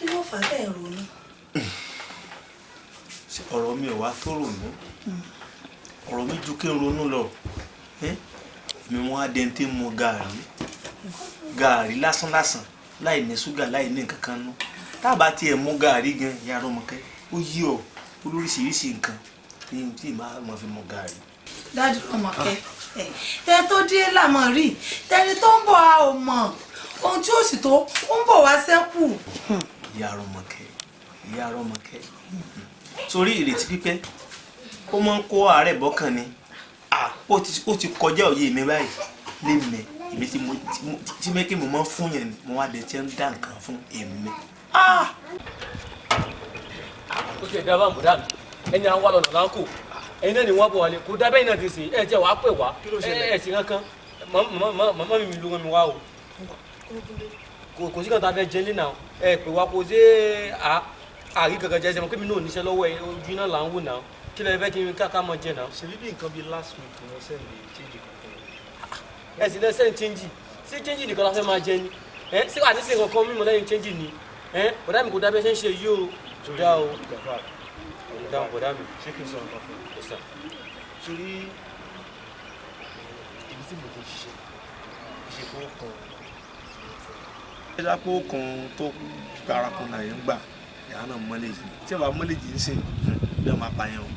Kí ló fà á tẹ̀ ń ronú? Ṣé ọ̀rọ̀ mi ò wá tó ronú? Ọ̀rọ̀ mi ju kí n ronú lọ. Èmi wọn á dẹni tí ń mu gàárì, gàárì lásán lásán, láì ní ṣúgà, láì ní nǹkan kan nú. Tá a bá tiẹ̀ mu gàárì gan, ìyá Rọ́mọkẹ́, ó yí ọ olóríṣiríṣi nǹkan tí màá máa fi mu gàárì. Daddy Rọ́mọkẹ́, tẹni tó dé làmọ̀ rí, tẹni tó ń bọ̀ a ò mọ̀, ohun tí ó sì tó ń bọ̀ wá sẹ́kù. Ìyá Rọ́mọkẹ́, ìyá Rọ́mọkẹ́, sórí ìrètí pípẹ́ ó máa ń kó àárẹ̀ bọ́kàn ni. Ó ti kọjá òye mi báyìí lémi èmi tí mo tí mẹ́kì mo máa ń fún yẹn ni mo wá dé tí ń dá nǹkan fún èmi. Ó ti ẹ̀dá bá ń bọ̀dá mi, ẹni à ń wá lọ́nà láńkò, ẹ̀yin náà ni wọ́n bọ̀ wálé, kò dábẹ́ yìí náà ti sè é, ẹ̀ tí ẹ̀ wàá pè wá, ẹ̀ sì kankan màmá mi ló rán mi wá o, kò sí kan tá a fẹ́ jẹ lé náà, ẹ pè wá, kò sí àrí kankan jẹ́ sẹ́mo pé mi náà ò níṣẹ́ lọ́wọ́ ẹ, ojú iná là ń wò náà, kí lẹ fẹ́ kí n ká mọ jẹ náà. Ṣebí bí nǹkan bíi last week ni wọ́n send change kan fún mi. Ẹ sì lẹ send change, ṣé change nìkan la fẹ́ máa jẹ ni? Ẹ ṣé wà ní sí nǹkan mímu lẹ́yìn change ni? Ẹ bọ̀dá mi, kò dábẹ́ ṣe ń ṣe yìí o, kò dá o, Gafar, kò dá o, bọ̀dá mi. Ṣé kí n sọ nǹkan fún ẹ? Kò sà. Sórí ibi tí mo ti ń ṣiṣẹ́, ìṣe kó kan ẹ dá pé ó kan tó gbára kan náà yẹn ń gbà ìyá náà mọ́lẹ́jì tí ẹ bá mọ́lẹ́jì ń sìn bí wọ́n máa pa yẹn o,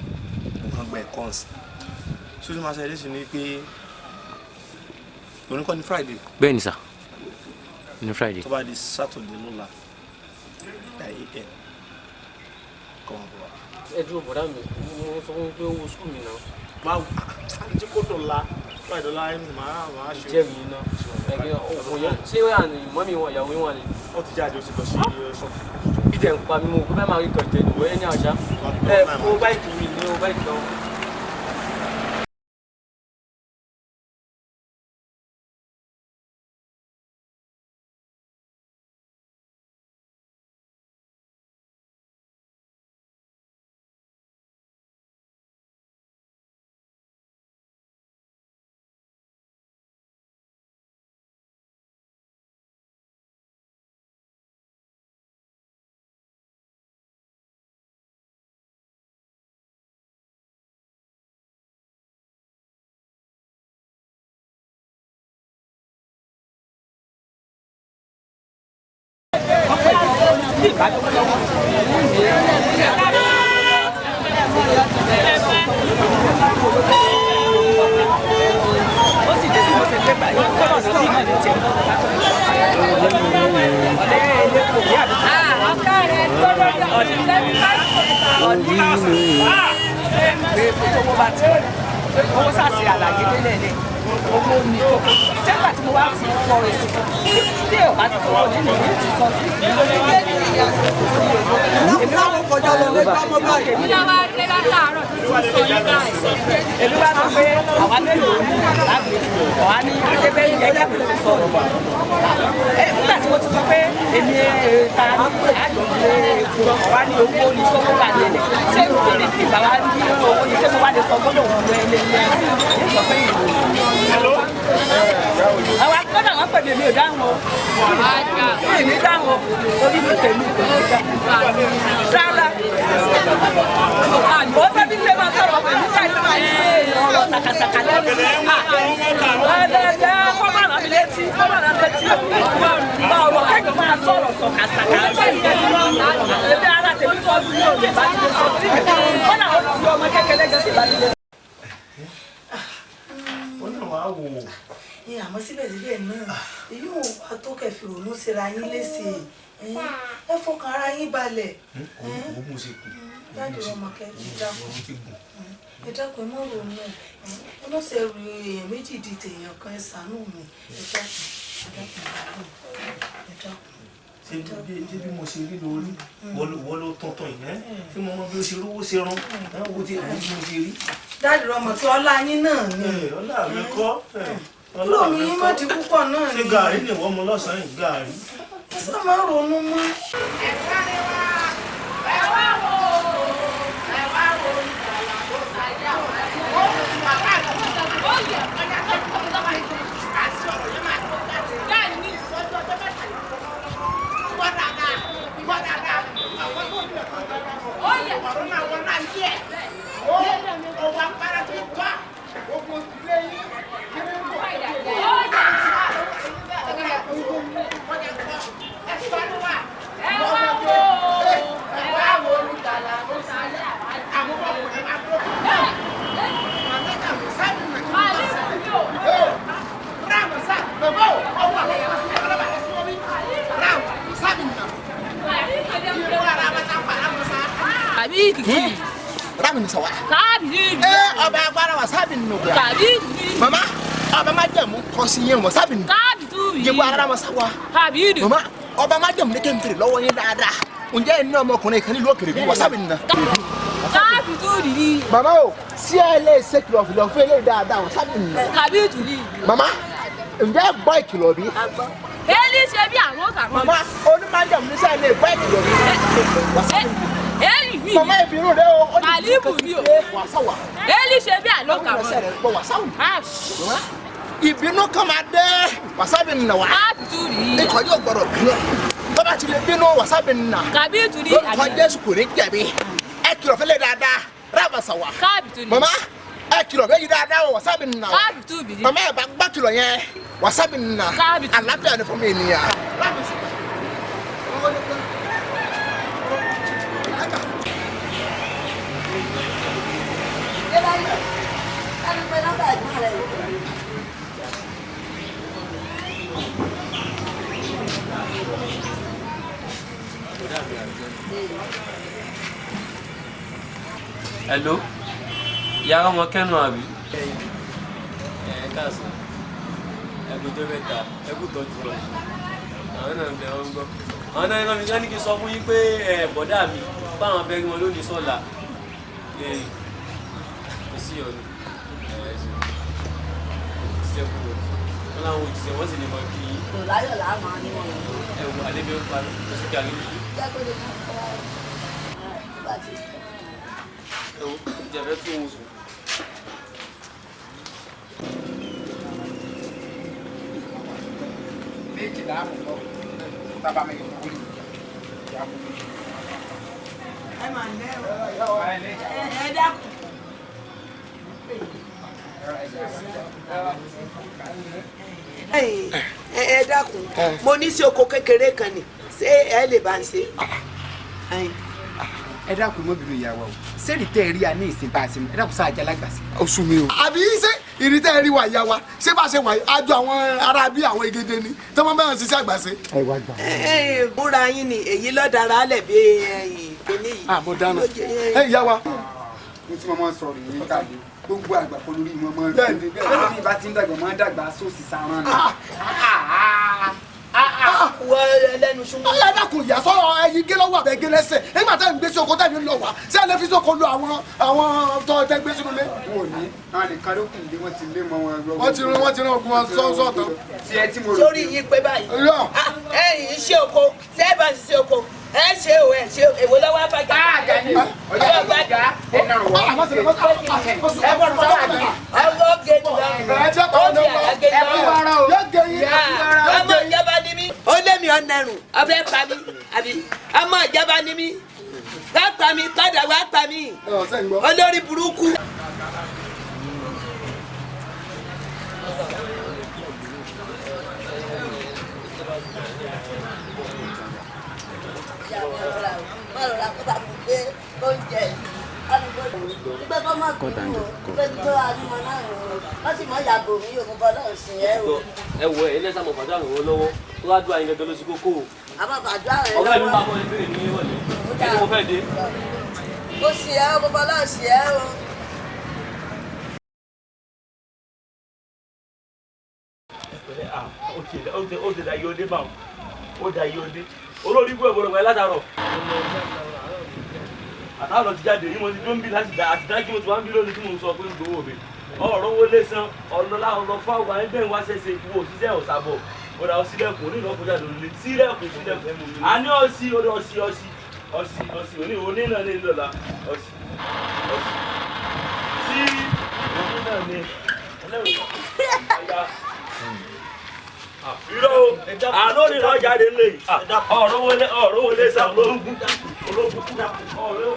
nǹkan gba ẹ̀kọ́ ọ̀sìn sójú máa ṣe é léṣe ni pé oníkọ́ ní Friday. Bẹ́ẹ̀ ni sà, ní Friday. Tó bá di Saturday lọ́la by am kọ́ wọn bọ̀ wá. Ẹ dúró, bọ̀dá mi, mo sọ fún mi pé owó school mi náà. Máa àti kó dọ̀la báyìí dọ̀la ẹnu máa ṣe. Jẹ́ mi iná ẹgbẹ́ òkun yẹn, ṣé wà ní mọ́mí wọn, ìyàwó wọn ni. Ó ti jáde, ó ti lọ sí ṣọ́ọ̀bù. Bí tẹ̀ ń pa mi, mo kó bẹ́ẹ̀ máa rí kan jẹ nìwọ ẹ ní àṣà ẹ kó báyìí mi ní o báyìí lọ. Ó sì dé bí mo ṣe dé báyìí, kọ́lọ̀ sí náà ní tiẹ̀. Pé owó bá ti wọlé, owó sàṣe àlàyé délẹ̀ lẹ̀, owó ní kókó sẹ́gbà tí mo wá fi fọ èsì tí ò bá ti fọwọ́ nínú ìwé ti sọ sí. Èmi wá kọjá lọ lé gbámọ́ báyìí. Èmi wá sọ pé àwa mélòó ní lágbè ọ̀há ní ṣé bẹ́ẹ̀ ni ẹgbẹ́ mi ti sọ̀rọ̀. Nígbà tí mo ti sọ pé èmi ta àjọ ọ̀wá ní owó ní sọ́kó bá délẹ̀, ṣé kí ni bàbá ní owó ní, ṣé mo wá lè sọ gbọ́dọ̀ òun ẹ lé ní ẹ sọ pé ìlú. Àwọn akọ́dà wọn pè mí, èmi ò dáhùn o. Mi ò dáhùn o, orí mi tèmi kò ní sá. Rárá. Ó fẹ́ bí ṣe máa sọ̀rọ̀ pẹ̀lú ká ìlú máa ń ṣe ọ̀rọ̀ sàkàsàkà lẹ́nu. Ẹ̀ẹ́dẹ̀ẹ́dẹ́ kọ́ máa rán mi létí, kọ́ máa rán mi létí. Máa ọ̀rọ̀ kẹ́kọ̀ọ́ máa sọ̀rọ̀ sọ̀kàsàkà. Èmi ara tèmi kọ́ bí yóò lè bá ti lè sọ sí mi. Kọ́nà ó ti ọmọ kékeré gan ti bá ti lè sọ. Ó náà wàá wò ó. Ẹ àmọ́ síbẹ̀síbẹ̀ náà, èyí ò wá tó kẹ́ fi ronú síra yín léṣe. Ẹ fọkàn ara yín balẹ̀. Òun mú sí kù. Daddy Rọ́mọkẹ́, ẹ dákun, ẹ dákun, ẹ má ronú, ẹ má ṣe ru èèyàn méjì di tèèyàn kan, ẹ ṣàánú mi, ẹ dákun, ẹ dákun, ẹ dákun. Ṣé bí mo ṣe rí lórí wọ́n ló tọ̀tọ̀ yìí ẹ́ tí mo mọ bí ó ṣe rówó ṣe rán ẹ́ wo tí èwo tí mo ṣe rí. Daddy Rọ́mọkẹ́, ọlá yín náà ni. Ọlá mi kọ́. Lómi yín má di púpọ̀ náà Ṣé ni. gàárì ni wọ́n mu lọ́sàn-án yìí, gàárì? Ẹ sá máa ronú mọ́. Gbọ́ dáadáa. Àwọn tó ń lọ ọ̀rọ̀ náà wọ́n náà yẹ. Ó ọwọ́ agbára tó tọ́. Ogun ilé yín kí ni ń bọ̀. Ọba agbára wa sábì nù kura. Mama ọba má jẹ̀mú kọ́ sí yẹn wọ́n sábì nù. Yẹ kó ara wọn sáwa. Mama ọba má jẹ̀mú ní kí n bèrè lọ́wọ́ yín dáadáa. Ǹjẹ́ ẹ ní ọmọkùnrin kan nílùú òkèrè bí wọ́n sábì nù. Mama o sí ẹ lè ṣe kìlọ̀kìlọ̀ fún eléyìí dáadáa wọ́n sábì nù. Mama ǹjẹ́ ẹ gbọ́ ìkìlọ̀ bí? Eli ṣe bí àwọn kàwọn. Mama onímọ̀jẹ̀mú ní sẹ́ẹ̀ lè gbọ́ ìkìlọ̀ bí? Wọ́n sábì nù. Eli mi. Mama ìbínú rẹ o. Màlíbù mi o. Wàsáwà. Eli ṣe bí àlọ́ kàwọn. Ìbínú kan máa dé wàsábì nà wá. Ikọ̀ yóò gbọ́dọ̀ bínú. Bàbá ti lè bínú wàsábì nà. Lórúkọ Jésù kò ní jẹ̀bi. Ẹ kìlọ̀ fẹ́lẹ̀ dáadáa. Rábàsà wà. Mama ẹ kìlọ̀ fẹ́ yí dáadáa o wàsábì nà wá. Mama ẹ bá gbá kìlọ̀ yẹn wàsábì nà. Àlàáfíà ni fún mi ènìyàn. Hello, yàrá ọmọ kẹ́nu àbí. Ẹ káàsán, ẹ kú ọjọ́ mẹ́ta, ẹ kú tọ́jú lọ. Àwọn náà ń bẹ wọn gbọ́. Àwọn náà ní wọ́n ní kí n sọ fún yín pé ẹ bọ̀dá mi báwọn fẹ́ rí wọn lónìí sọ̀la. Kò sí ọ̀nà. Òjíṣẹ́ fún wọn. Wọ́n láwọn òjíṣẹ́ wọ́n sì ní mọ kí yín. Kò láyọ̀ láà máa ní wọn. Ẹ wo àlébí ó parí, kò sí gàrí yìí. Jẹ́ kó lè mú ọ bá ti. Ẹ wo ìjẹ̀fẹ́ tún wò sùn. Méjìlá àkọ́kọ́ tábà mẹ́rin tó wọlé ìyá kò ní. Ẹ máa lẹ́ o. Ẹ dákun. Ẹ dákun, mo ní sí oko kékeré kan ni, ṣé ẹ lè bá ń ṣe? Ẹ dákun mọ́ bínú ìyàwó o, sẹ́ẹ̀rì tẹ́ ẹ rí a ní ìsìn bá a ṣe mú, ẹ dákun sáà jẹ́ alágbàsí. Ó sú mi o. Àbí ṣé ìrì tẹ́ ẹ rí wa ìyá wa ṣé bá a ṣe wà yìí àjọ àwọn ará bí àwọn egede ni tí wọ́n bá wọn ṣiṣẹ́ àgbàṣe. Ẹ wá gbà. Ẹ búra yín ni èyí lọ́dàra alẹ̀ bí ẹyìn kìíní yìí. Àmọ́ dáná ẹ ìyá wa. Mo ti máa ń sọ̀rọ̀ yìí káàdì gbogbo àgbà kọ́ lórí wọn máa ń gbé bẹ́ẹ̀ bí ibà ti ń dàgbà máa ń dàgbà sóòsì sáran ni. Wọ ẹlẹ́nu súnmọ́. Ọyá dákun ìyá sọ̀rọ̀ ẹyin gé lọ́wọ́ àbẹ̀ gé lẹ́sẹ̀ nígbà tẹ́ ń gbé sí oko tẹ́ ń lọ wá ṣé ẹ lè fi sóko lu àwọn tó tẹ́ gbé sínú ilé. Wọn ò ní àwọn nìkan ló kùn dé wọ́n ti lé mọ́ wọn. Wọ́n ti rán ogun wọn sọ́ọ̀tàn. Tí ẹ tí mo rò. Sórí yín pé báyìí. Ẹ̀yin iṣẹ́ oko ṣé ẹ bá ń ṣiṣẹ́ oko ẹ ṣe o ẹ ṣe èwo lọ́wọ́ afájà. Ọjà ìgbà ẹ nà rọ̀ wá. Ẹ bọ̀rọ̀ sáwà ní. Ọwọ́ gé jù lọ. Ó fi àdá gé jù lọ. Ọmọ ìjọba ni mí. Ó lé mi ọ̀nà ẹ̀rùn, ọfẹ́ pa mí, àbí ọmọ ìjọba ni mí. Wá pa mí, padà wá pa mí. Olórí burúkú. Ẹ wo ẹ lẹ́sà mọ̀ fàdúrà ràn wọ́n lọ́wọ́ tó bá dúrà yín gẹ́gẹ́ ló sí kókó o. Ọ̀gá mi máa bọ̀ ní bèrè ní ìrọ̀lẹ́ ẹni mo fẹ́ dé. Ó sì ẹ́ o, bọ́bọ́ náà sì ẹ́ o. Ó ti da yóò dé báwọn, ó da yóò dé. Olórí ibú ẹ̀bọ̀rọ̀ pẹ̀lú látàárọ̀. Àtàlọ́ ti jáde yìí mo ti dún bí láti dá àti dájú mo ti wá ń bí lónìí tí mo ń sọ pé ń gbowó mi. Ọ̀rọ̀ owó lé san ọ̀lọ́lá ọ̀lọ́ fáwọn ẹgbẹ́ ń wá ṣẹ̀ṣẹ̀ ìwò òṣìṣẹ́ ọ̀sàbọ̀. Ó dà ọ sílẹ̀kùn onílù ọkọ̀ jáde òní sílẹ̀kùn sílẹ̀kùn. A ní ọ̀sí ó dé ọ̀sí ọ̀sí ọ̀sí ọ̀sí òní òní náà ní ìlọ́la ọ̀sí ọ̀sí sí òní náà ní ẹlẹ́rìí ọ̀ya. Irọ́ o, àná ni lọ́ọ́ jáde lé yìí. Ọ̀rọ̀ wọlé ọ̀rọ̀ wọlé sá ológun ológun ọ̀rọ̀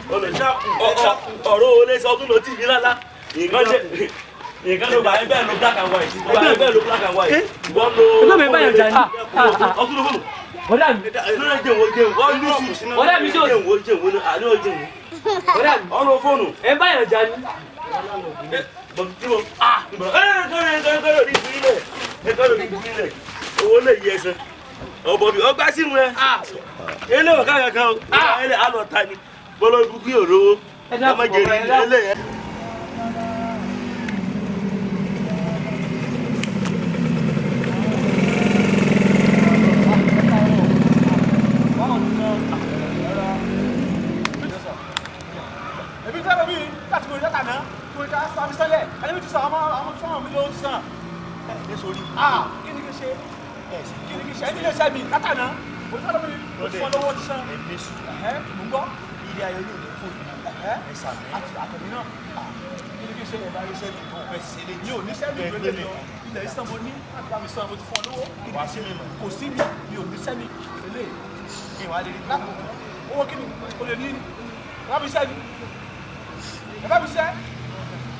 wọlé sá. Ọ̀rọ̀ wọlé sá ọdún ló tì mí lálá. Nǹkan ṣe nǹkan ló bá ẹgbẹ́ ló black and white. Ẹgbẹ́ ló black and white. Wọ́n lo. Ẹgbẹ́ mi báyọ̀ jà ní. Ọdún ló fóònù. Bọ́dà mi. Lórí jẹun jẹun wọ́n lù sí. Bọ́dà mi sọ̀rọ̀. Jẹun jẹun àní ò jẹun. Bọ́dà mi. Ọ̀rọ̀ fóònù. Ẹ báyọ̀ jà ní. Owó lè yí ẹsẹ̀ ọ̀bọ̀ mi ọgbà sínú ẹ ilé ọ̀ká kankan o ilé alọ̀ ta ni bọ́lá ibùkún yóò rówó ẹ má jèrè ilé yẹn. Èmi fẹ́ràn mi láti mo rí látà náà mo rí ká sábì sẹ́lẹ̀ ẹni mi ti sàn àwọn fọ́ọ̀mù mi ló ti sàn. Ẹ ẹ sori. Kí ni kí n ṣe? Kí ni kí n ṣe? Ẹni lè ṣe mi látà náà mo rí fẹ́ràn mi mo ti fọ́ lọ́wọ́ ti sàn. Ẹ mo gbọ́. Ilé ayé yóò ní fóònù. Ẹ sàmì. Àti àtẹ̀mí náà. Kí ni kí n ṣe? Ẹ bá rí sẹ́mi tó fẹ́ ṣe lé. Mi ò ní sẹ́mi ìgbélé lọ. Ilẹ̀ ìsàn mo ní láti bá mi sàn mo ti fọ́ lọ́wọ́. Wàá sí mi mọ̀. Kò sí mi mi ò ní sẹ́mi eléyìí. Ìwà lè rí lákòókò. Owó kí ni o lè ní? Ẹ bá mi sẹ́ mi. Ẹ bá mi sẹ́.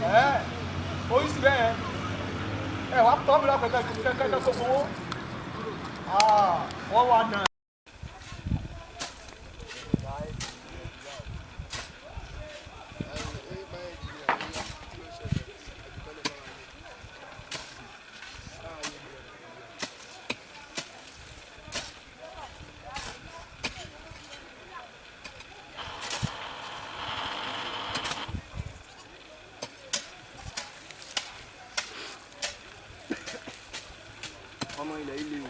Ẹ oyin sì bẹ́ẹ̀ ẹ wàá tọ́ mi lọ́pẹ́ kẹ́kẹ́ kó fowó. Wọ́n wà náà. Ọmọ ilẹ̀ ilé o.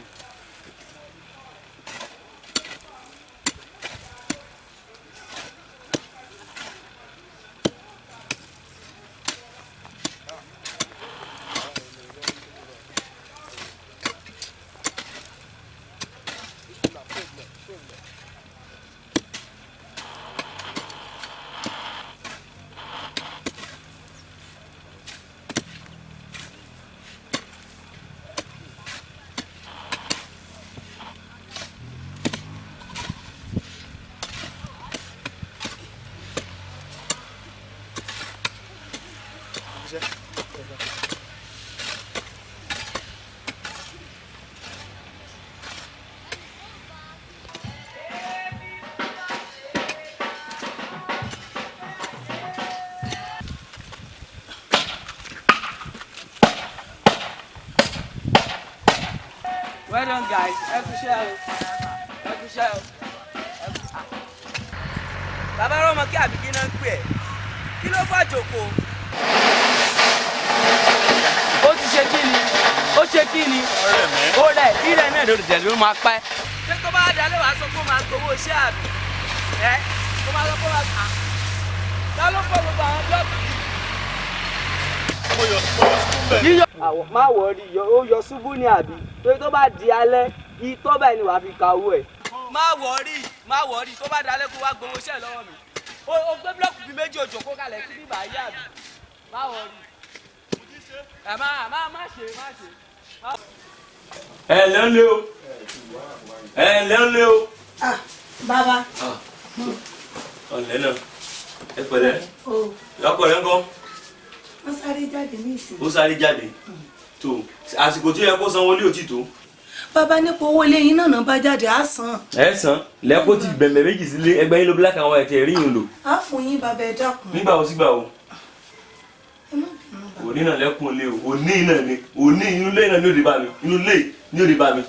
Well done, guys. Ẹ kú iṣẹ́ o. Ẹ kú iṣẹ́ o. Bàbá rọ́mọ kí àbíkí náà ń pè ẹ́. Kí ló fà jòkó? Ó ti ṣe kí ni? Ó ṣe kí ni? Ó rẹ̀ ilẹ̀ náà ló dẹ̀ ló máa pẹ́. Ṣé tó bá dalẹ̀ wàá sọ pé ó máa gbowó iṣẹ́ àbí? Ẹ tó máa sọ pé ó máa gbà. Ta ló fọ́ gbogbo àwọn blọ́ọ̀kì yìí? Àwọ̀ má wọrí ó yọ ṣubú ní àbí torí tó bá di alẹ́ itọ́ báyìí ni wàá fi ka owó ẹ̀. Má wọrí má wọrí tó bá dalẹ̀ kó wá gbowó iṣẹ́ lọ́wọ́ mi. O gbé blọ́ọ̀kì bíi méjì òjò kó kalẹ̀ sí bíbá yá àbí? Má wọrí. Ẹ má má má ṣe má ṣe. Ẹ lẹ́ ń lé o. Ẹ lẹ́ ń lé o. Bàbá. Ọ̀lẹ́ náà ẹ pẹ̀lẹ́. Ọkọ rẹ̀ ń kọ́. Wọ́n sáré jáde ní ìsìn. Ó sáré jáde tó àsìkò tí ó yẹ kó sanwó lé òtítọ́. Bàbá nípa owó ilé yín náà bá jáde á san. Ẹ san lẹ́kọ́ ti bẹ̀m̀bẹ̀ méjì sílé ẹgbẹ́ yín ló black and white ẹ̀ rí yín lò. Á fún yín bàbá ẹ dákun. Nígbà wo sígbà wo? Òní náà lẹ́kùn lé o, òní náà ni, òní inú ilé náà ni ó dé bá mi, inú ilé ni ó dé bá mi,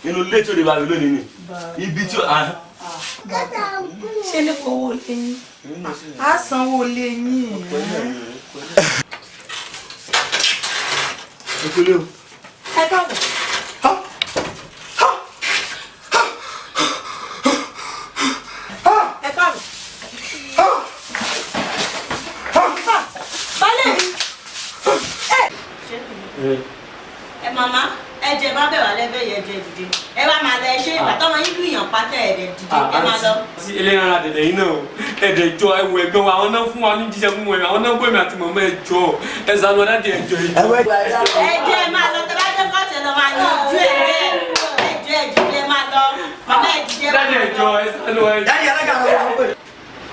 inú ilé tí ó dé bá mi lónìí ni, ibi tí ó. Ṣé nípa owó ilé yín? Á sanwó ilé yín. Ẹ kúlé o. Ẹ káàbọ̀. Ẹ káàbọ̀. Balẹ̀ mi. Ẹ màmá ẹ jẹ bá bẹ̀ wá lẹ́bẹ̀ yẹn jẹ dìde ẹ wá máa lọ ẹ ṣe ìgbà tọ́mọ yín lù yàn pátá ẹ̀ dẹ̀ dìde ẹ máa lọ. Tí eléyàrá dẹ̀dẹ̀ yín náà o, Ẹ̀dẹ̀ jọ ẹ̀wọ̀ ẹ̀gbọ́n wa, àwọn náà fún wa ní jíjẹ fún wọn, àwọn náà gbẹ̀mí àti mọ̀mọ́ ẹ̀jọ. Ẹ ṣàánú wa dáàdì ẹ̀jọ ẹ̀jọ. Ẹ jẹ́ ẹ máa lọ, tẹ bá dé kọ́ọ̀tù ẹ lọ máa yanjú ẹ bẹ́ẹ̀. Ẹ jẹ́ ẹ dìde ẹ máa lọ. Màmá ẹ dìde ẹ máa Dáàdì lọ. ẹ̀jọ ẹ ṣàánú wa ẹ̀jọ. Dáàdì alága àwọn ọmọ pé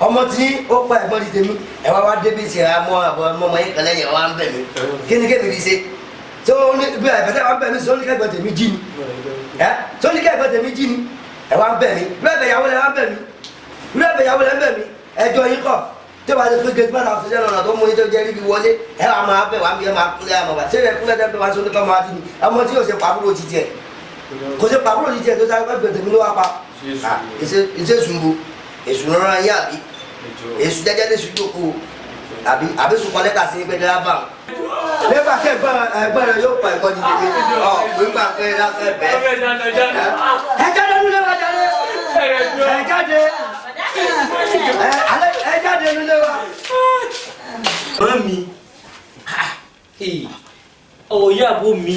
ọmọ tí ó pa ẹ̀gbọ́n ti tèmi ẹ wá wá débi ìsìn àmọ́ àbọ̀ ọmọ yín kan lẹ́yìn wá ń bẹ̀ mí kí ni kémi fi ṣe tí ó ní bí ẹ̀fẹ̀ wá ń bẹ̀ mí sọ ní kẹ́gbọ́n tèmi jí ni ẹ sọ ní kẹ́gbọ́n tèmi jí ni ẹ wá ń bẹ̀ mí bí ẹ̀bẹ̀ ìyàwó lẹ wá ń bẹ̀ mí bí ẹ̀bẹ̀ ìyàwó lẹ ń bẹ̀ mí ẹjọ́ yín kọ̀ tí o bá ti pé gẹ́gẹ́ bá fi sẹ́nu ọ̀nà tó mú yín tó jẹ́ ríbi wọlé ẹ wà máa bẹ̀ wá ń bí ẹ máa kúnlẹ̀ àmọ̀ bá sẹ́yìn kúnlẹ̀ tẹ́ bẹ̀ wá sóní kọ́ máa ti ní ọmọ tí yóò ṣe pàbúrò ti tiẹ̀ kò ṣe pàbúrò ti tiẹ̀ tó sáré pẹ́ tèmi ló wá pa ìṣe sùnbù èṣù rọra yín àbí èṣù jẹ́jẹ́ lè ṣù jókòó àbí àbí sùn kọ lẹ́tà sí pé dáa bá wọn. nígbà tí ẹ̀gbọ́n rẹ yóò pa ẹ̀gbọ́n ti tèmi ọ nígbà pé lásán bẹ́ẹ̀. Ẹ jáde nílé wa jáde ẹ jáde ẹ jáde nílé wa. Mami, ọ̀rọ̀ yìí àbó mi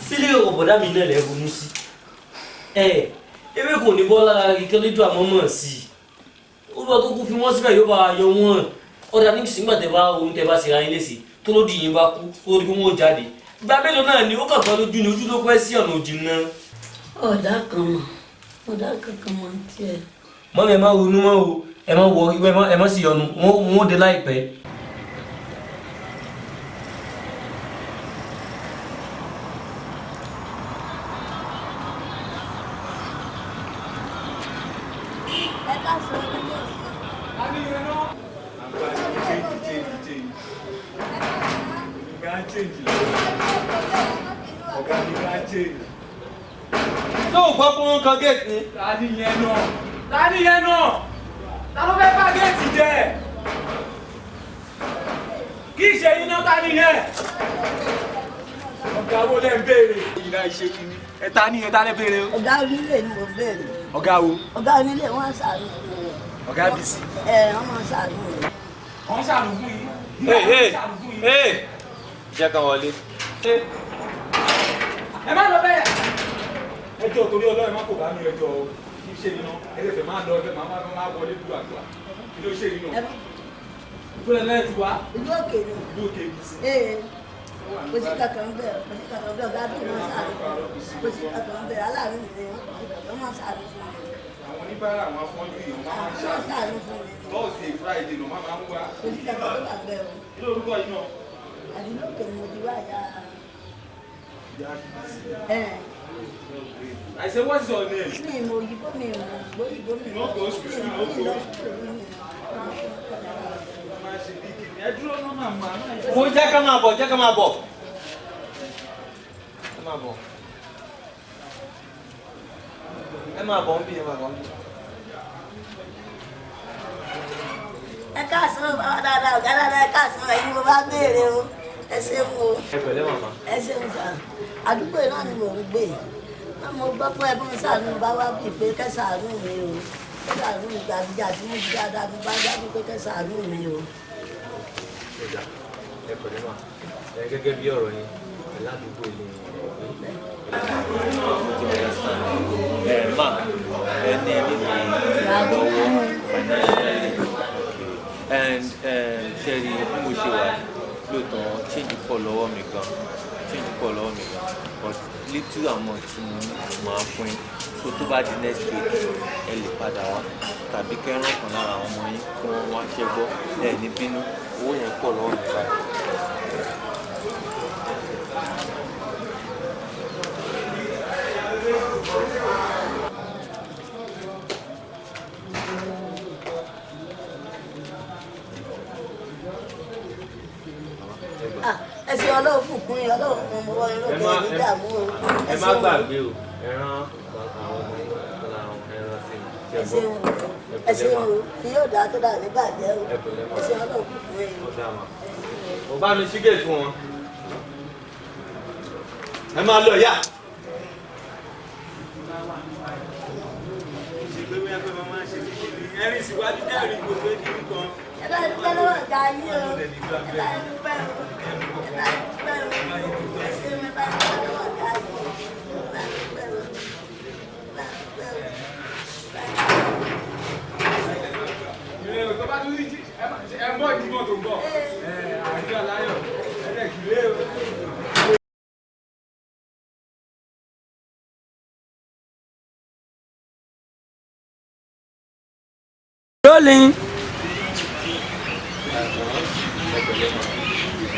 sílé ọ̀bọ̀dá mi náà lẹ́ ronú sí. Ewé kò ní bọ́ lára kíkẹ́ lójú àmọ́ mọ̀ sí i. Olúwa tó kú fi wọ́n síbẹ̀ yóò bá yọ wọ́n. Ọ̀dà ní ìsìngbà tẹ bá ohun tẹ bá ṣe ra yín léṣe tó ló di yín bá kú kó di kó wọ́n jáde. Ìgbà mélòó náà ni ó kàn gbọ́ lójú ni ojú ló pẹ́ sí ọ̀nà òjì náà. Ọ̀dà kan mọ̀, ọ̀dà kankan mọ̀ tiẹ̀. Mọ́mi ẹ má ronú mọ́ o, ẹ má wọ ẹ má sì yọnu, wọ́n ó dé láìpẹ́. Ẹ ká sọ ọdún náà. Tó o gbọ́ pé wọ́n kan géètì ni. Ta ni yẹn náà? Ta ni yẹn náà? Ta ló fẹ́ bá géètì jẹ́? Kí ìṣe yín náà ta ni yẹn? Ọ̀gá wo lẹ́ ń béèrè? Ìlà ìṣe kìíní. Ẹ ta ni yẹn ta lẹ́ béèrè o? Ọ̀gá onílé ni mo béèrè. Ọ̀gá wo? Ọ̀gá onílé wọ́n ṣàánú fún mi. Ọ̀gá Bísí. Ẹ wọ́n máa ṣàánú mi. Wọ́n ṣàánú fún yín. Hey, hey, jẹ́ kan wọlé. Ẹ má lọ bẹ́ẹ̀. Ẹjọ́ torí Ọlọ́run má kò bá mi ẹjọ́ o. Kí ṣe iná ẹlẹ́fẹ̀ máa lọ ẹfẹ̀ máa máa wọlé dúró àgbà. Kí ló ṣe iná? Ìpínlẹ̀ náà ti wá. Ìlú òkè ni. Ìlú òkè Bísí. Ee, kò sí kankan bẹ́ẹ̀, kò sí kankan bẹ́ẹ̀, ọ̀gá bí wọ́n ṣàánú fún mi. Kò sí kankan bẹ́ẹ̀, aláàánú mi ni wọ́n, kò sí kankan wọ́n ṣàánú fún mi. Àwọn oníbàárà àwọn afọ́jú yìí wọ́n máa ń Wọ́n ṣàánú fún mi. Thursday Friday ló máa ń wá. Kò sí kankan tó wà bẹ́ẹ̀ o. Kí lórúkọ yìí náà? Àdúgbò òkè ni mo ti wá ìyá. Ẹ I say what's your name? mi mọ òyìnbó mi mọ òyìnbó mi You no go school, you no mi lọ go. school mi. Ẹ dúró náà màmá. Mo jẹ́ ká máa bọ̀, jẹ́ ká máa bọ̀. Ẹ máa bọ̀. Ẹ máa bọ̀ ń bí, ẹ máa bọ̀ ń bí. Ẹ káàsán bàbá dáadáa, ọ̀gá dáadáa, ẹ káàsán, ẹ̀yin mo bá béèrè o. Ẹ ṣeun o. Ẹ pẹ̀lẹ́ màmá. Ẹ ṣeun sà. Àdúgbò yìí náà ni mò ń gbé. Mo gbọ́ pé ẹbí mi ṣàánú bá wá bíi pé kẹ́ ṣàánú mi o. Kẹ́ ṣàánú mi gbàgbé àti mú dáadáa mo bá wá bíi pé kẹ́ ṣàánú mi o. Ọjà ẹ pẹ̀lẹ́ mà. Ẹ gẹ́gẹ́ bí ọ̀rọ̀ yín, ẹ ládùúgbò ilé yín. Ẹ má ẹ ní nínú ìrànlọ́wọ́ financially okay and ṣe rí bí mo ṣe wà lóòótọ́ change pọ̀ lọ́wọ́ mi gan, change pọ̀ lọ́wọ́ mi gan, but little amount tí mo ní máa fún yín, so tó bá di next week ẹ lè padà wá tàbí kẹ́ràn kan lára àwọn ọmọ yín kí wọ́n wá ṣẹ́ gbọ́. Ẹ ní bínú, owó yẹn pọ̀ lọ́wọ́ mi báyìí. Ah, ẹ ṣe Ọlọ́run bùkún yín, Ọlọ́run fún mi wọ́n yín lókè ní ìdààmú o. Ẹ má gbàgbé o, ẹ rán àwọn ọmọ yín kan lára àwọn ẹran sí mi. Ẹ ṣeun o, ẹ ṣeun o, tí yóò dáa tó dáa ní bàjẹ́ o. Ẹ pẹ̀lẹ́ mà. Ẹ ṣe Ọlọ́run bùkún yín. Ó dáa mà. Mo bá mi ṣí gate fún wọn. Ẹ máa lọ yá. Ẹ̀rín síwájú kẹ́rin gbogbo ẹ̀kí kan. Ẹ bá dúpẹ́ lọ́wọ́ ọ̀gá yín o. Ẹ bá dúpẹ́ o. Ẹ bá dúpẹ́ o. Ẹ ṣeun, ẹ bá dúpẹ́ lọ́wọ́ ọ̀gá yín o. Ẹ bá dúpẹ́ o. Ẹ bá dúpẹ́ o. Rolling.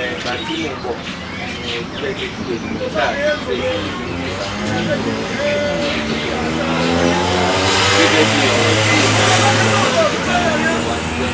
Ìgbà tí mò ń bọ̀ ilé ìgbé tí èmi ń ṣáà ti fẹ́ gẹ́gẹ́ bí ọ̀rọ̀ tí èmi ń wá sílẹ̀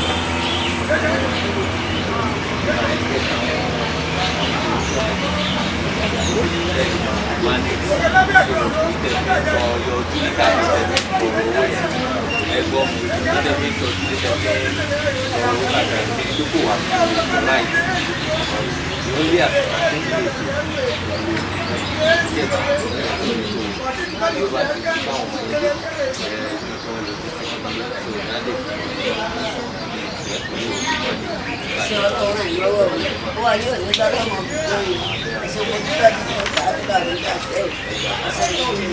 Ṣé ọlọ́run lọ́wọ́ mi wọ́n yóò ní bàbá mọ̀ lórí ìṣòwò dúpẹ́ tí mo gbà á gbà mí gbà tẹ́ ọ̀sẹ̀ tó mi.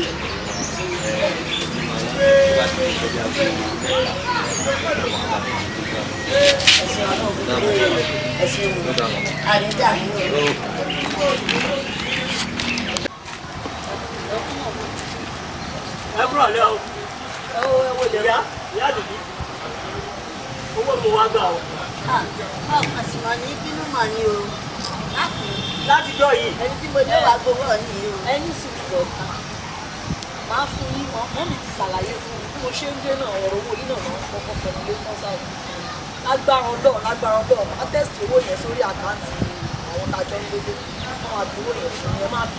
Ẹ̀sìn ọlọ́run lórí ẹ̀sìn àrídà mi ò. Ẹ kúrò lẹ́ o. Ìyá ìyá àdùbí, owó mo wá gbà o. Ọkàn sì mọ̀ ní bínú mọ̀ ní o. Látijọ́ yìí. Ẹni tí mo dé wàá gbowó ní o. Ẹni sì jọ máa fún yín mọ́ mọ́mì ti ṣàlàyé fún mi bí mo ṣe ń dé náà, ọ̀rọ̀ owó yín náà máa ń kọ́kọ́ fẹnu lé kọ́ńsá òkú fún mi. Lágbára Ọlọ́run, lágbára Ọlọ́run, á tẹ̀sí owó yẹn sórí àkáǹtì àwọn tájọ́ ń gbélé, wọ́n máa gbowó yẹn fún mi, ẹ má bì.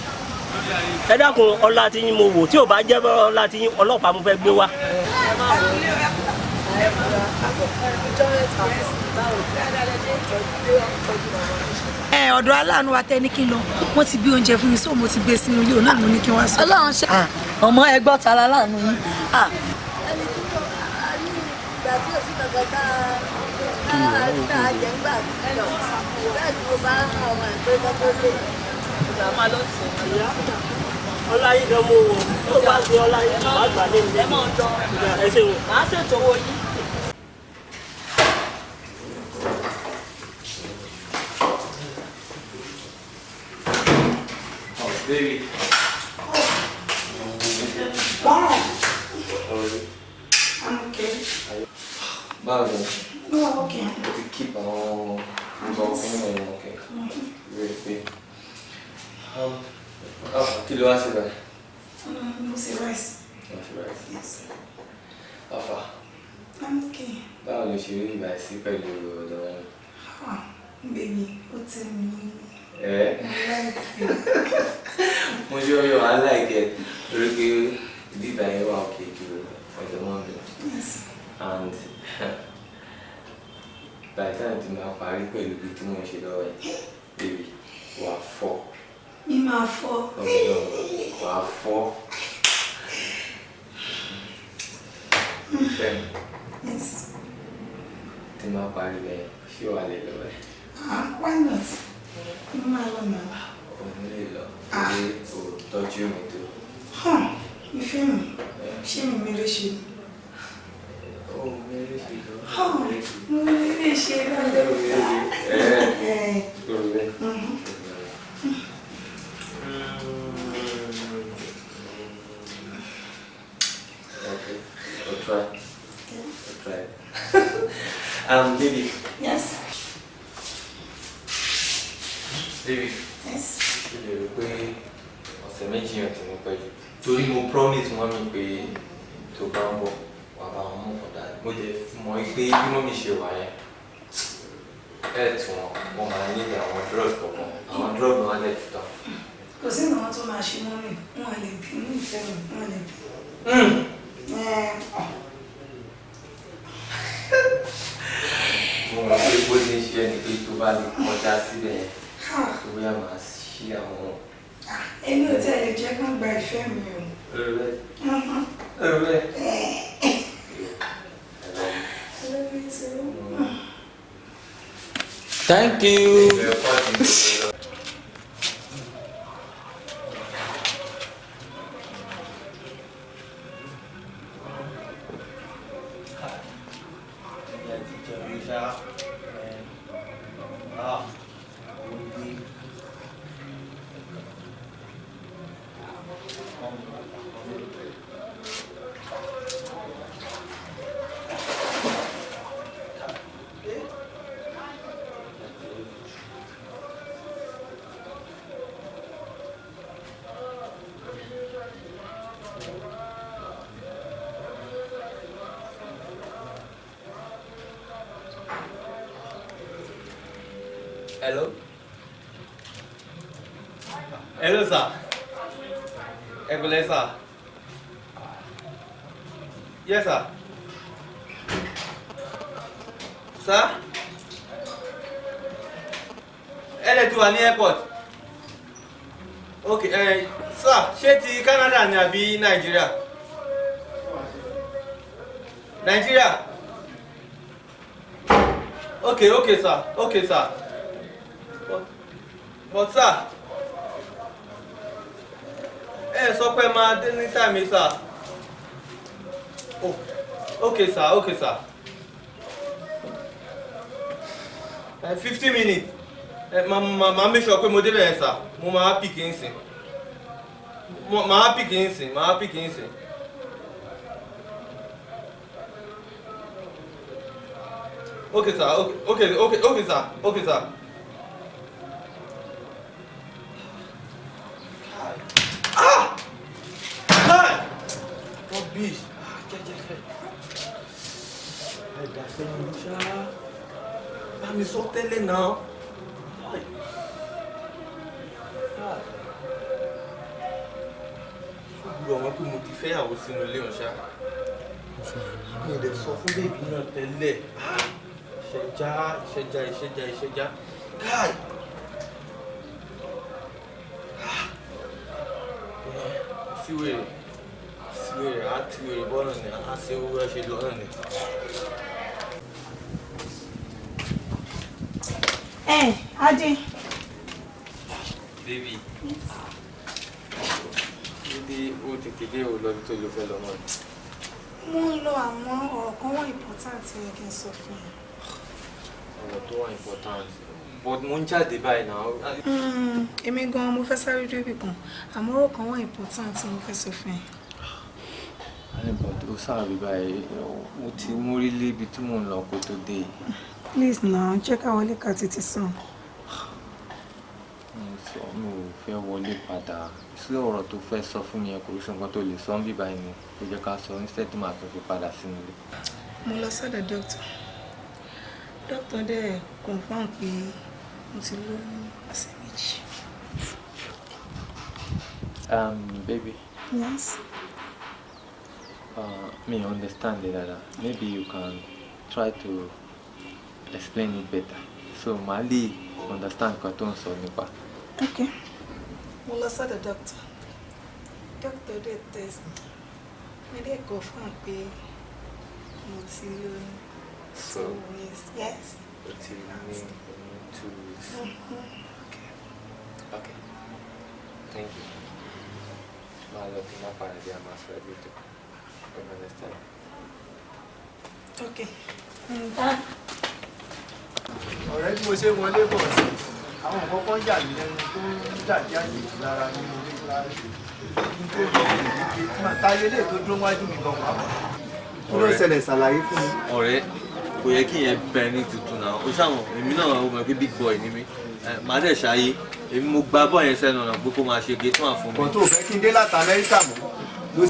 Ẹ dákun, ọlá tí yín mo wò, tí ò bá jẹ́ ọlá tí yín, ọlọ́pàá mo fẹ́ gbé wá. Ẹ má wọ ẹ múra ọjọ́ mẹ́ta báwo tọ́jú dé tọ́jú màmá mi ṣe. Ẹ ọ̀dọ̀ aláàánú wa tẹ́ ní kí n lọ, wọ́n ti gbé oúnjẹ fún mi, sóò mo ti gbé sínú ilé òun náà, mo ní kí n wá sọ. Ọlọ́run ṣe. Ọmọ ẹ gbọ́ tara láàánú yín. Ẹni tí mo ní ìgbà tí òsì kankan tá a jẹ ńgbà lọ bẹ́ẹ̀ ni mo bá ọmọ ẹ̀ pé kọ́kọ́ lé. Ìgbà máa lọ tì í. Ọlá yín gan mo wò, tó bá gbé ọlá yín bá gbà ní ilé. Ẹ máa lọ. Ẹ ṣeun. Màá ṣètò owó yín. Oh, baby. Wow. How are you? I'm okay. Báwo ni? No, I'm okay. O ti keep àwọn gbogbo àwọn fún mi, okay. Rí i pé. Kí ló wá sí báyìí? Mo ṣe rice. Mo ṣe rice. Yes. Alpha, I'm okay. báwo ló ṣe rí ìgbà sí pẹ̀lú ọ̀dọ̀ wọn? Ah, baby, ó tẹ́ mi lọ́rùn. Ẹ́ I like you. Mo ṣe ọyọ aláìkẹ lórí pé bíbá yẹn wà òkè ju ọ̀dọ̀ wọn mi. Yes. And by the time tí màá parí pẹ̀lú ibi tí mo ń ṣe lọ́wọ́ yẹn, baby, wà á fọ́. Mi máa fọ́. Ọ̀dọ̀ wà á fọ́. Ìfẹ́ mi, Yes. tí màá parí bẹ́ẹ̀, ṣé wàá lè lọ bẹ́ẹ̀? Ah, why not? Mo máa lọ náà. Ò ní lè lọ, torí o tọ́jú mi tó. Huh, ìfẹ́ mi, ṣé mi mèrè ṣe? Ó mèrè ṣe lọ. Oh, mo mèrè ṣe lọ́lẹ̀. Ẹ ẹ́ Okay, I'll try. I'll try. Baby. Yes. Baby. Yes. Ṣé lè rò pé ọ̀sẹ̀ 2 yẹn ti ní pẹ́ jù? Torí mo promise mọ́ mi pé tó bá ń bọ̀, wà bá wọn mú ọ̀dà. Mo jẹ́ mọ̀ pé bí mọ́mí ṣe wà yẹn, health wọn, wọ́n máa ní àwọn drugs kọ̀ọ̀kan. Àwọn drugs wọn á lẹ̀ tán. Kò sí ìnáwó tó máa ṣe mọ́ mi, wọ́n lè bínú ìfẹ́ mi, wọ́n lè bínú. Ẹ Mo mọ̀ pé bó ṣe ń ṣe ẹni pé tó bá lè kọjá síbẹ̀ yẹn, tó bóyá màá ṣí àwọn. Èmi ò tẹ́ lè jẹ́ kán gba ìfẹ́ mi o. Lórí bẹ́ẹ̀. Mhm. Lórí bẹ́ẹ̀. I love you too. Thank you. Hello. Hello, sir. Ẹ pẹ̀lẹ́, sir. Yes, sir. Sir? Ẹ lè ti wà ní airport. Ok, ẹ sir, ṣé ti Canada ni àbí Nàìjíríà? Nàìjíríà? Okay, okay, sir. Okay, sir. But sir, ẹ sọ pé máa dé ní time sir. Oh, okay, sir. Okay, sir. 50 minutes. Ẹ máa make sure pé mo débẹ̀ yẹn, sir. Mo máa pick yín sìn. Mo máa pick yín sìn. Máa pick yín sìn. Okay, sir. Okay, sir. Okay, sir. Ah! Ah! Rubbish. Ah, jẹ́ jẹ́ jẹ́. Ẹ dà sẹ́yìn ṣá. Bá mi sọ tẹ́lẹ̀ náà. Ṣùgbọ́n àwọn pé mo ti fẹ́yàwó sínú ilé ọ̀ṣà. Mi ò lè sọ fún bèbí náà tẹ́lẹ̀. Ìṣẹ́já, ìṣẹ́já, ìṣẹ́já, ìṣẹ́já. Káì! Sí wèrè, sí wèrè, á ti wèrè bọ́ọ̀nà ni, á ṣe owó ẹ ṣe lọ́nà ni. Ẹ Adé. Baby. Níbi ó tètè dé ò lọ ibi tó lọ fẹ́ lọ mọ́. Mo ń lọ, àmọ́ ọ̀rọ̀ kan wà important tí ó yẹ kí n sọ fún ẹ. Ọ̀rọ̀ tó wà important. But mo ń jáde báyìí náà. Èmi gan-an mo fẹ́ sáré débì kan, àmọ́ ọ̀rọ̀ kan wà important tí mo fẹ́ sọ fún ẹ. But ó sáàbí báyìí, mo ti mórí lé ibi tí mò ń lọ kó tó dé yìí. Please now, jẹ́ ká wọlé ká tètè sàn. Mo sọ mi ò fẹ́ wọlé padà. Sí ọ̀rọ̀ tó fẹ́ sọ fún mi yẹn, kò sí nǹkan tó lè sọ ń bí báyìí ni. Kò jẹ́ ká sọ instead tí màá tún fi padà sínú ilé. Mo lọ sọ́dọ̀ doctor. Doctor dẹ̀ confirm pé mo ti lóyún ọ̀sẹ̀ 2. Baby. Yes. Me understand it dada. Maybe you can try to explain it better. So màá lè understand nǹkan tó ń sọ nípa. Okay. Mo lọ sọ́dọ̀ doctor. Doctor dẹ̀ test mi. Wọ́n dẹ̀ confirm pé mo ti lóyún. So, 2 weeks. Yes. O ti ní oyún 2 weeks. Mhm. Okay. Thank you. Máa lọ kí n má padà dé, a máa sọ everything. You understand? Okay. Bye. Ọ̀rẹ́, tí mo ṣe wọlé bọ̀ sí, àwọn nǹkan kan yà mí lẹ́nu tó ń dàbí àjèjì lára nínú ilé kí n tó lọ ìdíje tí màá táyé lè tó dúró wájú mi gan pàápàá. Kí ló ṣẹlẹ̀? Ṣàlàyé fún mi. Ọ̀rẹ́, kò yẹ kí yẹn bẹ ní tuntun náà. O ṣàwọn èmi náà, o mọ̀ pé big boy ni mí. Màá dẹ̀ ṣayé. Èmi mo gba bọ́ọ̀ yẹn sẹ́nu ọ̀nà pé kó máa ṣe gate man fún mi. Kò tó fẹ́ kí n dé láti Amẹ́ríkà mọ́ ló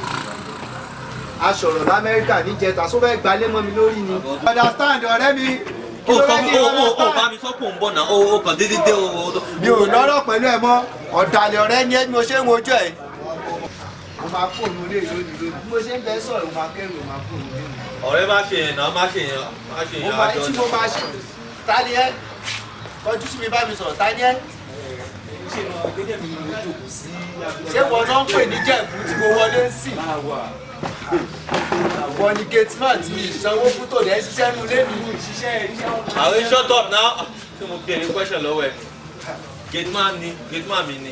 a sọ̀rọ̀ lamẹ́ríkà níjẹta, só fẹ́ gbalé mọ́ mi lórí ni. Understand, ọ̀rẹ́ mi. O sọ fún o bá mi sọ pé òun bọ̀ náà, o kàn déédéé dé o. Mi ò lọ́rọ̀ pẹ̀lú ẹ mọ́. Ọ̀dàlẹ̀ ọ̀rẹ́ ni ẹ́ bí mo ṣe ń wojú ẹ̀. Mo máa kó òun lé lónìí lónìí. Bí mo ṣe ń bẹ sọ̀rọ̀, mo máa kẹ́rù, mo máa kó òun lé. Ọ̀rẹ́, má ṣe yẹn náà, má ṣe yẹn, má ṣe Mo yẹn. máa Àjọ tí mo máa ṣe. Ta ni ẹ? Kọjú sí mi, bá mi sọ̀rọ̀, ta ni ẹ? Ṣé wọn náà ń pè ní Jẹ̀bú tí mo wọlé ń sìn? Wọ́n ní gate man tí mi ìsanwó fún tòde ẹ̀ ń ṣiṣẹ́ nínú ilé mi. Àwọn shut up now. Ṣé mo béèrè question lọ́wọ́ ẹ̀? Gate man ni, gate man mi ni.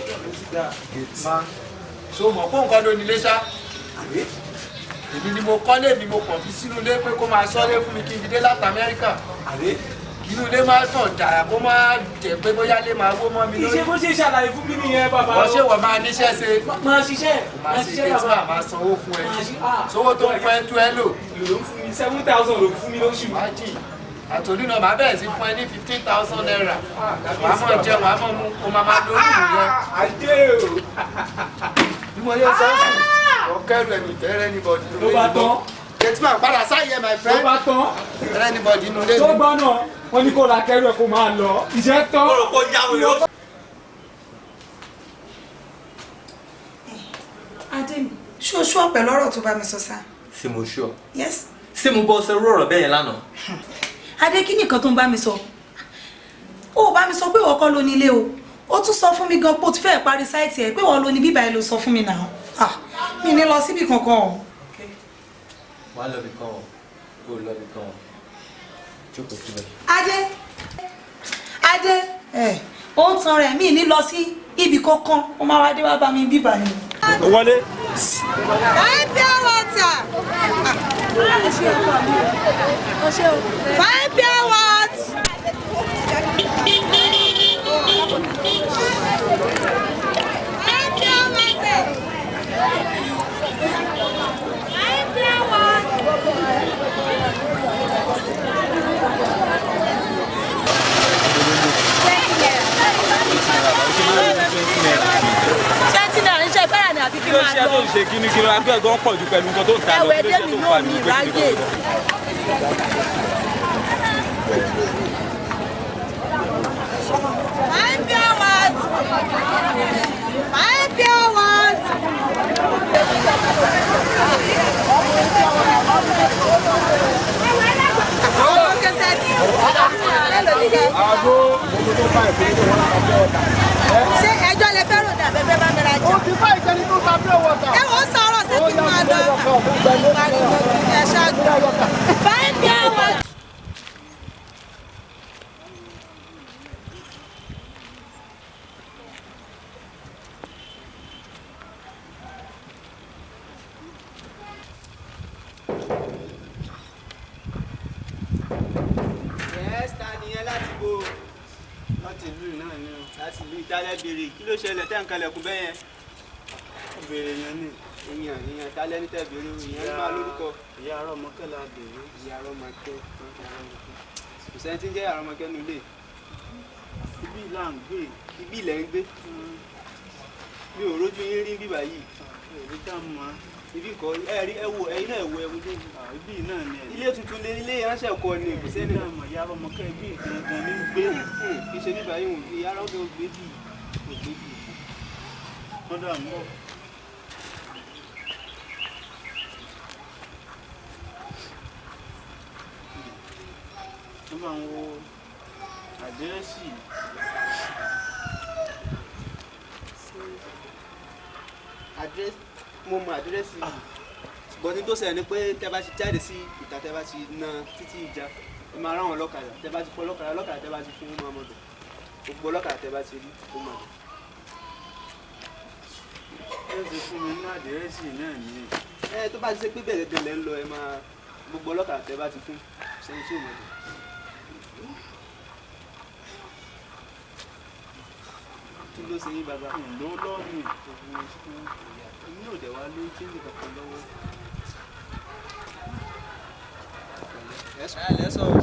Gate man. Ṣé o mọ̀ pé nǹkan ló nílé ṣá? Èmi ni mo kọ́lé mi, mo kàn fi sínú ilé pé kó máa ṣọ́lé fún mi kí n fi dé láti Amẹ́ríkà. Kí inú ilé máa tàn dàrà, kó máa jẹ́ pé bóyá lè máa wó mọ́ mi lórí. Iṣẹ́ bó ṣe ṣàlàyé fún mi nìyẹn, bàbá. Wọ́n ṣé wọ́n máa níṣẹ́ ṣe. Máa ṣiṣẹ́. Máa Máa ṣe ṣiṣẹ́, gate bàbá. man, máa sanwó fún ẹ. Sówó tó ń fún ẹ tó ẹ lò. Ló ń fún mi, 7,000 ló fún mi lóṣù. Májì àtòlú náà, màá bẹ̀rẹ̀ sí fún ẹ ní ₦15,000. Wàá mọ̀ jẹun, wàá mọ̀ mú, o máa máa lórí ìyẹn. Ajé o. Bí mo yẹ sọ́ọ̀sì, wọ́n kẹ́rù ẹ̀mí fẹ́rẹ́ anybody. Ló bá tán. Gate man, padà sáyé, my friend. Ló bá tán. Fẹ́rẹ́ anybody inú ilé mi. Tó gbọ́ náà. Wọ́n ní kó ra kẹ́rù ẹ̀ kó máa lọ. Ìṣẹ́ tán. Mo rò pé ó yáwó yóò. Adé mi, ṣé o ṣú ọ̀pẹ lọ́rọ̀ tó bá mi sọ sá? Ṣé mo ṣú ọ? Yes. Ṣé mo bọ́ ṣe rú ọ̀rọ̀ bẹ́ẹ̀ yẹn lánàá? Adé, kí nìkan tó ń bá mi sọ? Ó bá mi sọ pé ìwọ kọ́ ló ní ilé o. Ó tún sọ fún mi gan pé o ti fẹ́ẹ̀ parí sáìtì ẹ̀ pé ìwọ ló ní bíbá ẹ ló sọ fún mi náà. Ah, mi ní lọ síbì kankan o. Wà á lọ bì kan o, o lọ bì kan o. Jókòó síbẹ̀. Adé, Adé, ẹ̀ ó ń tan rẹ̀ mí ní lọ sí ibì kankan. Ó máa wá dé wá bá mi bíbá yẹn. Wọlé. Five pure water. Five pure water. Five pure water. Five pure water. ₦20 iṣẹ́ fẹ́ràn ni àbí kí Kí ló máa ṣe lọ. tó ń ṣe kíní kí ló agbẹ́ ẹ̀gán pọ̀ jù pẹ̀lú nǹkan tó ń ta lọ? Ẹ̀wẹ̀ Kí ló ṣe dé mi tó ń náà pariwo mi pé kíní ráyè. kan? Five pure water. Five pure water. Àwọn kẹsẹ̀ tí ṣé ẹjọ́ lẹ fẹ́ rò ní abẹ́fẹ́ bá mi rajà. O ti bá ìjẹni tó ta pure water. Ẹ wò ó sọ̀rọ̀ ṣé kí n máa lọ. Ẹ ṣáájú. Five pure water. Yes, ta nìyẹn láti bo? Láti ìlú náà ni o. Láti ìlú Ìtálẹ́ béèrè. Kí ló ṣẹlẹ̀ tẹ́ ń kalẹ̀kùn bẹ́ẹ̀ yẹn? Ó béèrè yẹn ni. Èèyàn èèyàn tálẹ́ ní tẹ́ béèrè o. Ìyẹn ló máa lórúkọ. Ìyá Arọ́mọkẹ́ la béèrè. Ìyá Arọ́mọkẹ́. Kò sẹ́ni tí ń jẹ́ Ìyá Arọ́mọkẹ́ nulẹ̀. Ibi là ń gbé. Ibi ilẹ̀ ń gbé. Mi ò rójú yín rí bíbá yìí. Èmi dá mọ́. Ibi kọ́ ẹ rí ẹ wo ẹyin náà ẹ wo ẹ wo lójú. Ibi náà ni ẹ. Ilé tuntun lé ilé ránṣẹ́ kọ ni kò sẹ́ni. Ìyá Ìyá Arọ́mọkẹ́ ibi gangan ní gbé. Kì í ṣe bíbá yìí wò Ìyá Arọ́mọkẹ́ ò gbé bì ò gbé bì. Wọ́n dà mọ́. Wọ́n máa ń wo àdírẹ́sì. Àdírẹ́sì mo mọ àdírẹ́sì ṣùgbọ́n ní tó ṣẹlẹ̀ ni pé tẹ́ bá ti jáde sí ìta tẹ́ bá ti na títí ìjà ẹ máa ráwọn ọlọ́kadà tẹ́ bá ti fọ́ ọlọ́kadà ọlọ́kadà tẹ́ bá ti fún máa mọ̀ bẹ̀ gbogbo ọlọ́kadà tẹ́ bá ti rí ó máa bẹ̀. Ó ti fún mi ní àdírẹ́sì náà ni. Ẹ tó bá ti ṣe pé bẹ́ẹ̀ gẹ́gẹ́ lẹ́ ń lọ ẹ máa gbogbo ọlọ́kadà tẹ́ bá ti fún sẹ́yìn tí ò mọ̀ bẹ̀. Kí ló ṣe yín bàbá? Ló lọ́ọ̀nù. Èmi náà dẹ̀ wá ló ń chíńjì kankan lọ́wọ́. Ẹ lẹ́sọ̀ o.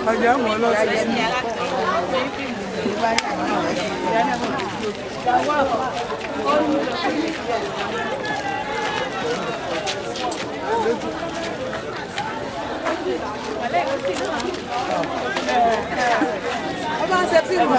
Ọjọ́ mọ̀ lọ sí. Ọba ń ṣe fíìmù.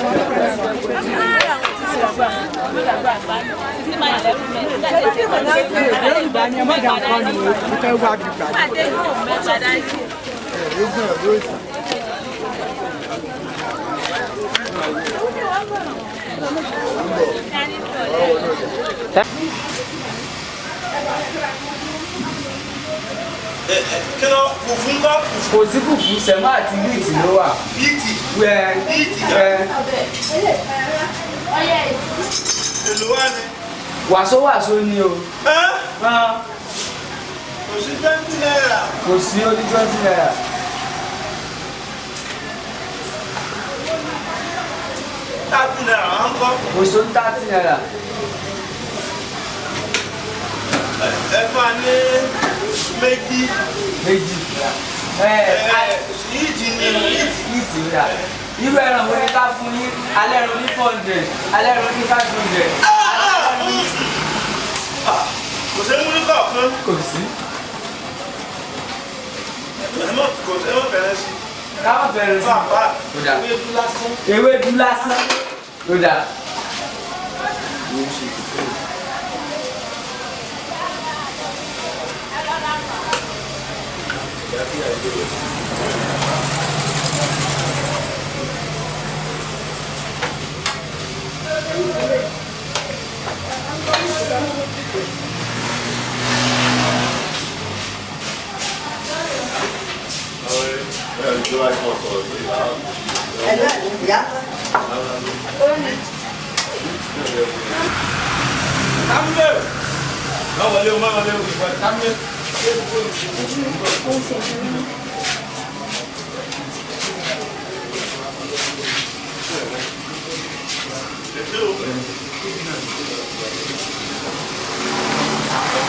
Kí ló fùfú ńkọ́? Kò sí fùfú, sẹ̀mọ́ àti wíìtì ló wà. Wíìtì. Wẹ́ẹ́. Wíìtì. Èlò wá ni. Wàsó wàsó ni o. Kò sí ₦20. Kò sí ó ní ₦20. ₦30 à ń kọ́. Kò sí ó ní ₦30. Ẹ fún wa ní méjì. Méjì. Ìtì ni ìtì rà. Irú ẹran wo ni ká fún yín? Alẹ́ ẹran ní 400, alẹ́ ẹran ní 500. Kò sí mú ní kọ̀ọ̀kan. Kò sí. Ẹ mọ̀ kò sí ẹ mọ̀ fẹ́rẹ́ sí. Ká má fẹ́rẹ́ sí. Ó dà. Ewédú lásán. Ewédú lásán. Ó dà.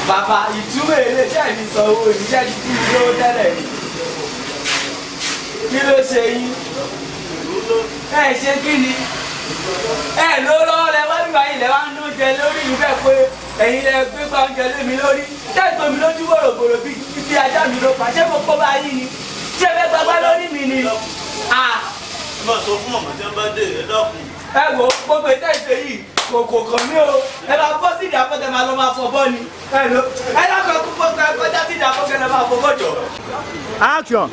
Bàbá ìtumọ̀ èlé jẹ́ mi sọ owó ìṣẹ́ ti kí mi lówó tẹ́lẹ̀ ni. Kí ló ṣe yín? Ẹ ṣe kí ni? Ẹ ló lọ́wọ́ lẹ wá nígbà yìí lẹ wá ń dún jẹ lórí mi bẹ́ẹ̀ pé ẹ̀yin lẹ gbé gba oúnjẹ lé mi lórí. Tẹ́tò mi lójú wòrògbòrò bí bí ajá mi ló pa. Ṣé mo kó bá yín ni? Ṣé ẹ fẹ́ gbagbá lórí mi ni? Ẹ máa sọ fún màmá tí wọ́n bá dé ẹ dákun. Ẹ wo gbogbo ìtẹ́ ìṣe yìí kò kò kàn mí o. Ẹ máa bọ́ sí ìdàpọ̀ tẹ máa lọ máa fọ bọ́ ni. Ẹ ló ẹ dákun ẹ kúkú ẹ kọjá sí ìdàpọ̀ kẹ lọ máa fọ bọ́ jọ. Action.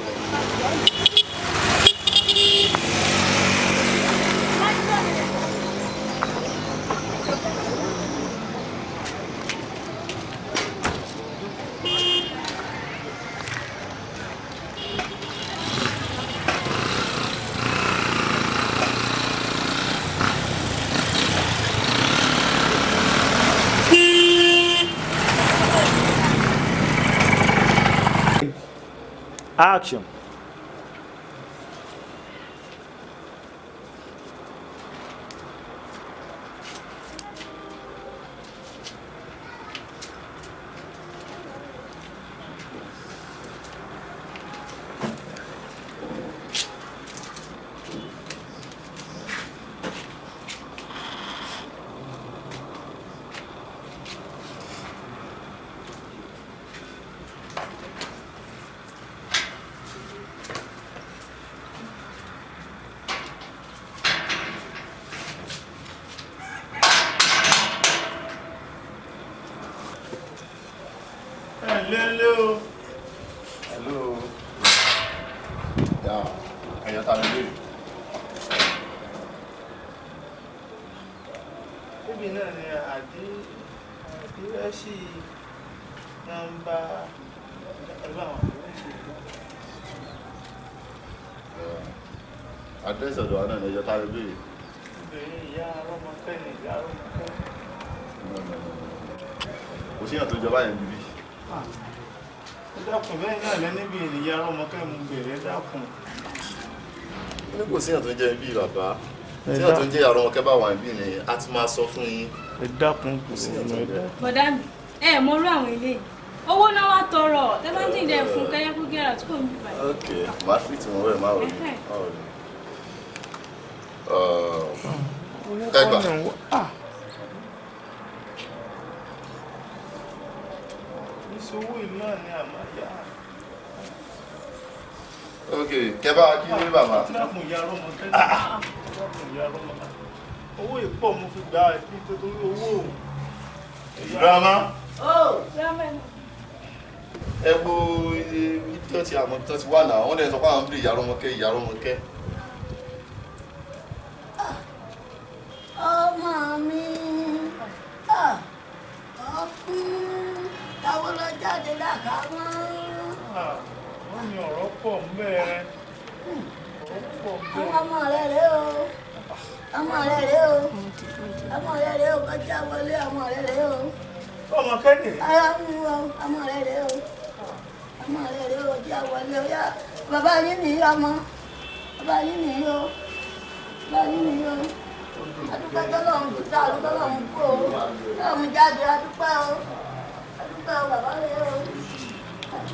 Action. Hello. Hello. Yeah, ẹ̀yọ́ ta ló béèrè. Níbi náà ni àdírẹ́sì nọ́mbà ẹ̀rọ àwọn àdírẹ́sì. Àdírẹ́sì ọ̀dọ̀ wa náà ni ẹ̀yọ́ ta ló béèrè. Obìnrin ìyá Rọ́mọkẹ́ ni ìyá Rọ́mọkẹ́. No, no, no, no. Kò síyàn tó jọba yẹn bíbí. Ẹ dákun bẹ́ẹ̀ náà lẹ́ níbi ìyá Rọ́mọkẹ́ mo bèrè ẹ dákun. Ní kò síyàn tó jẹ́ ibi bàbá. Síyàn tó ń jẹ́ ìyá Rọ́mọkẹ́ bá wà níbí ni a ti máa sọ fún yín. Ẹ dákun kò síyàn tó jẹ́. Bọ̀dá mi, ẹ mọ orú àwọn eléyìí. Owó náà wá tọrọ, tẹ bá ń dìde fún kẹ́yẹ́kú gẹ́rà tí kò ń bí báyìí. Ok, màá fi tí mo rẹ̀ máa rẹ̀. Ẹ gbà. Ìṣòwò ìlú náà ni àmọ́ yá. Ok, kẹ bá wa kí ní bàbá. Dákun ìyá Rọ́mọkẹ́. Dákun ìyá Rọ́mọkẹ́. Owó ìpọ̀ mo fi gbà ẹ̀ nítorí owó òun. Grandma. Ó, grandma. Ẹ wo ibi tó ti àmọ́ tó ti wà náà, wọ́n lè sọ pé àwọn ń bèrè ìyá Rọ́mọkẹ́, ìyá Rọ́mọkẹ́. Ọmọ mi, ọkùn, táwọn lọ jáde lákàmọ́. Wọ́n ní ọ̀rọ̀ pọ̀ mẹ́rin. Ọ̀rọ̀ pọ̀ mẹ́rin. Àwọn ọmọ rẹ̀ rèé o. Ọmọ rẹ̀ rèé o. Ọmọ rẹ̀ rèé o. Kọjá wọlé ọmọ rẹ̀ rèé o. Ọmọ kẹ́ni. Ara ń wọ ọmọ rẹ̀ rèé o. Ọmọ rẹ̀ rèé o. Kọjá wọlé o. Yá bàbá yín nìyí ọmọ. Bàbá yín nìyí o. Bàbá yín nìyí o. Adúpẹ́ tọ́lọ́run kú tá, adúpẹ́ tọ́lọ́run kú o. Tọ́lọ́run jáde, adúpẹ́ o. dúpẹ́ o, bàbá rẹ o.